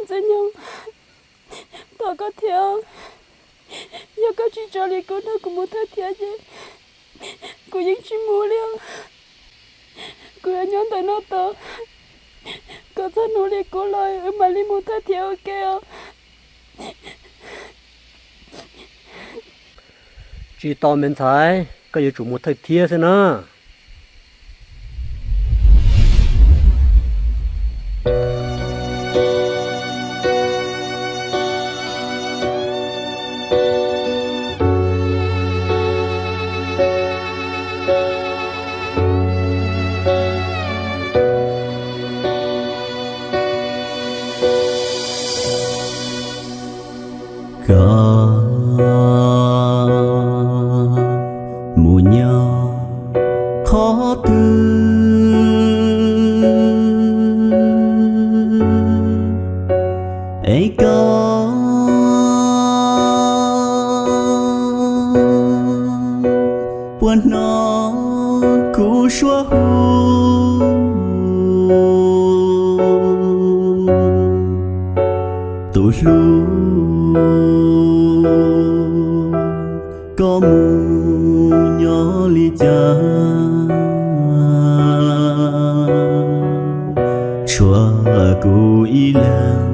Txwj Nyoog, thov koj thiab, yog koj tsis tso li kuv nrog kuv mus thawj thiab ces kuv yeej tsis mus li os. Kuv yuav nyob ntawm no tos kom txog hnub li kuv los wb mam li mus thawj thiab ua ke os. Tsis tau me ntxhais, koj yuav tsum mus thawj thiab xwb na. Koj mus nyob qhov twg es koj puas hnov kuv suab hu? Tus hlub, koj mus nyob li cas? Tshuav kuv ib leeg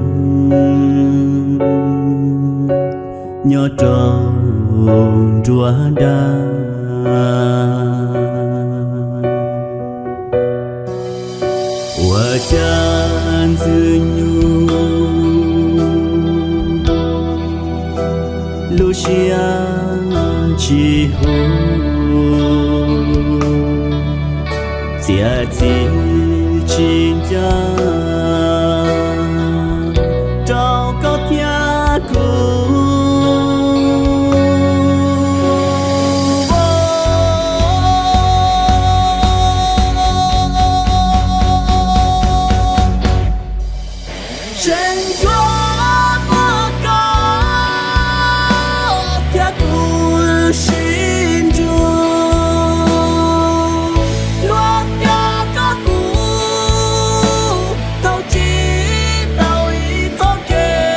nyob rau nruab nrab. Ua cas Ntxwg Nyoog lub siab tsis huv, txiav txim tsis ncaj rau koj thiab kuv. Tseem yuav muaj koj thiab kuv sib nrug, luag tias koj kuv tau tsis tau ib txoj kev,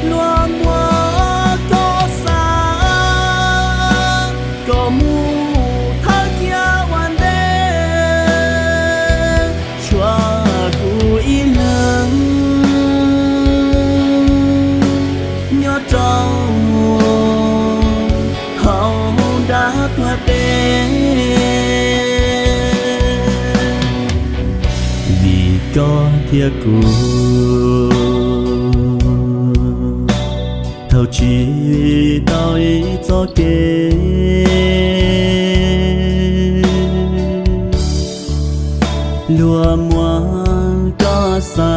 luag muab koj xa kom mus thawj thiab ua ntej, tshuav kuv ib leeg nyob rau hauv dab tuag teb. Vim koj thiab kuv tau tsis tau ib txoj kev, luag muab koj xa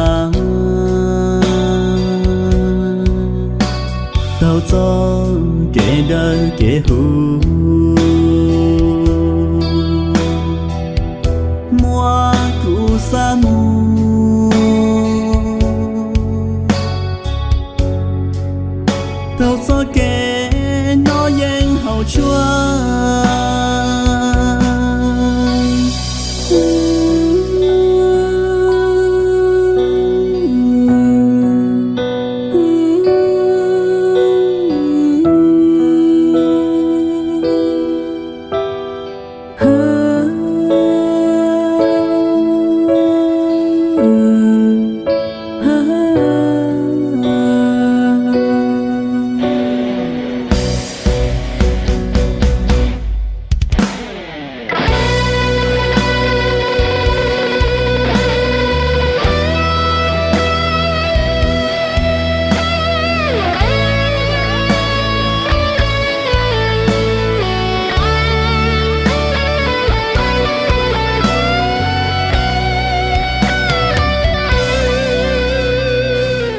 tau txoj kev dawb kev huv, muab kuv xa mus tau txoj kev noj yeeb haus tshuaj.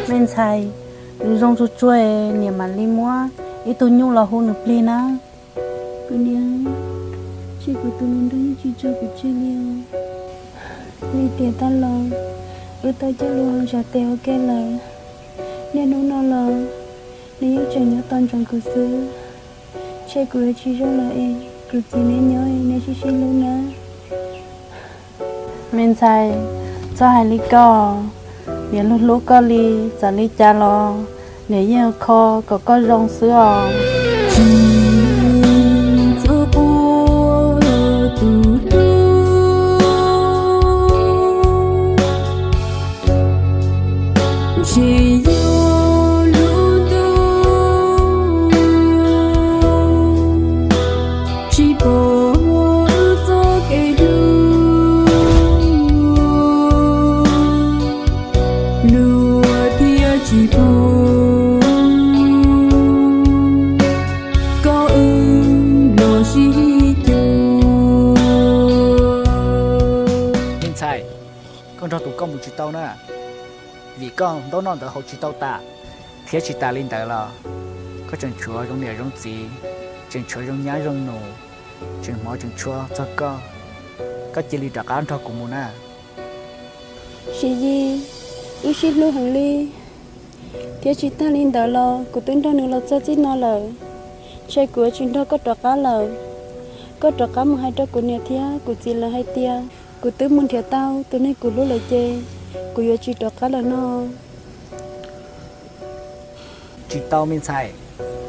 Me ntxhais, nws zoo tsuag tsuag, niam mam li muab ib tug nyuj los hu nws plig na. Kuv niam, ntshe kuv tus hluas nraug yeej tsis tso kuv tseg li os. Li tiam tag los wb tau coj lus hauv ntshav tes ua ke lawm, niaj hnub no los nws yeej tseem nyob tos ntsoov kuv xwb. Ntshe kuv yuav tsis zoo lawm es kuv txiv neb nyob neb sib sib hlub nawb. Me ntxhais, Txhob hais li ko, niam hlub hlub koj li, txawm li cas los niam yeej kho kom koj zoo xwb os. Tsis txhob quaj tus hlub, ntshe yog lub ntuj tsis pom wb txoj kev hlub, luag thiaj tsis pom koj wb los sib cuag. Me ntxhais, koj nrog tus koj mus tsis tau na, vim koj ntaub noj ntawv haus tsis tau tas, thiab tsis tas li ntawd los koj tseem tshuav zoo niam zoo txiv, tseem tshuav zoo nyab zoo nus, tseem hmov tseem tshua txog koj. Koj cia li rov qab nrog kuv mus na. Siv Yis, wb sib hlub heev li, thiab tsis tag li ntawd los kuv twb nrog nws los txog txij no lawm, ntshe kuv yuav tsis nrog koj rov qab lawm. Koj rov qab mus hais rau kuv niam thiab kuv txiv lawv hais tias kuv twb mus nrhiav tau tus neeg kuv hlub lawm ces kuv yuav tsis rov qab lawm no. Tsis tau me ntxhais,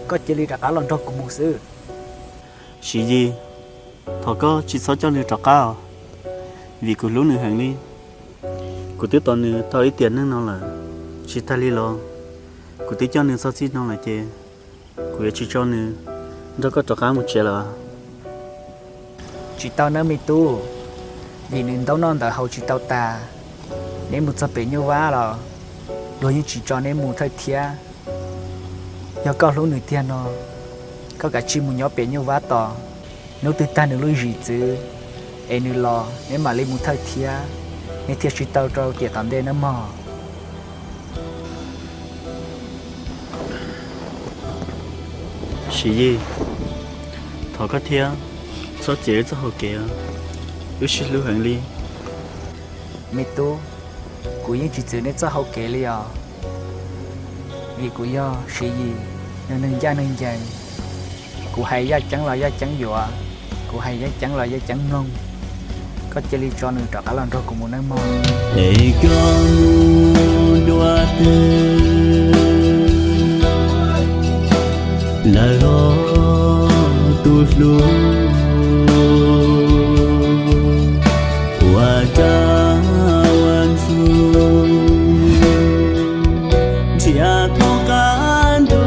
koj cia li rov qab los nrog kuv mus xwb. Siv Yis, thov koj tsis txhob coj nws rov qab os, vim kuv hlub nws heev li. Kuv twb tos nws tau ib tiam neej no lawm, tsis tag li los kuv twb coj nws txog txij no lawm ces kuv yuav tsis tso nws nrog koj rov qab mus tsev lawm. Tsis tau nawb me tub, vim nws ntaub noj ntawv haus tsis tau tas. Neb mus txog pem Nyuj Vab los luag yeej tsis tso neb mus thawj thiab. Yog koj hlub nws tiag no, koj kav tsij mus nyob pem Nyuj Vab tos, hnub twg tag nws lub zim txwv es nws los neb mam li mus thawj thiab, neb thiaj sib tau rau tiam tom ntej nawb mog. Siv Yis, thov koj thiab, txhob txiav wb txoj hau kev, wb sib hlub heev li. Me tub, kuv yeej tsis txwv neb txoj hau kev li os, vim kuv yog Siv Yis, yog neeg ncaj neeg ncees. Kuv hais yaj ceeb los yaj ceeb yuav, kuv hais yeeb ceeb los yeeb ceeb mloog. Koj cia li tso nws rov qab los nrog kuv mus nawb mog. Es koj mus dua twg lawm los tus hlub, ua dab ua ntsug nrhiav thoob qab ntuj.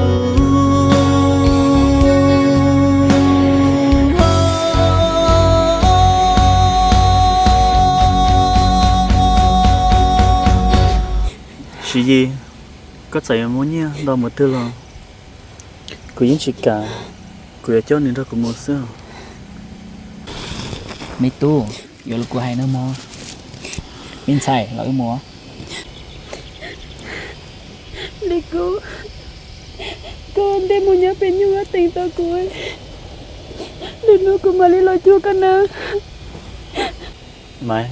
Siv Yis, koj txawm yuav muaj nyiaj nto mus twg los kuv yeej tsis kam, kuv yuav coj nws nrog kuv mus xwb. Me tub, yuav li kuv hais nawb mog. Me ntxhais, los wb mus. Li Kub, koj ua ntej mus nyob pem Nyuj Vab Teem tos kuv, lwm hnub kuv mam li los cuag koj nawb. Maiv,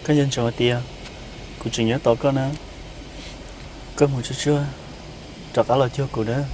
koj nco ntsoov tias kuv tseem nyob tos koj na. Koj mus tsuag tsuag rov qab los cuag kuv nawb.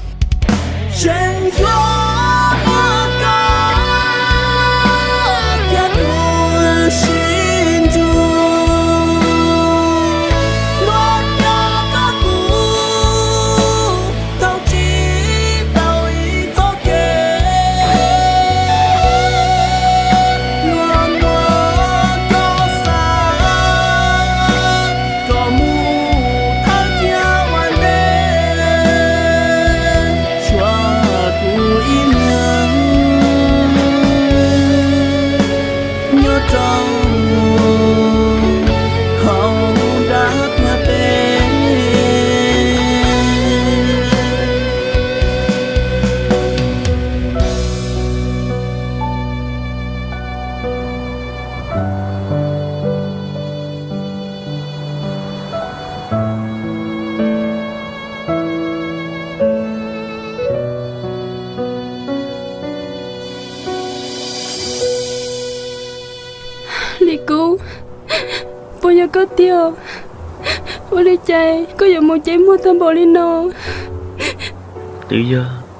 Li Kub, puas yog koj tiag? Ua li cas koj yuav mus cev muag tag npaum li no? Twb yog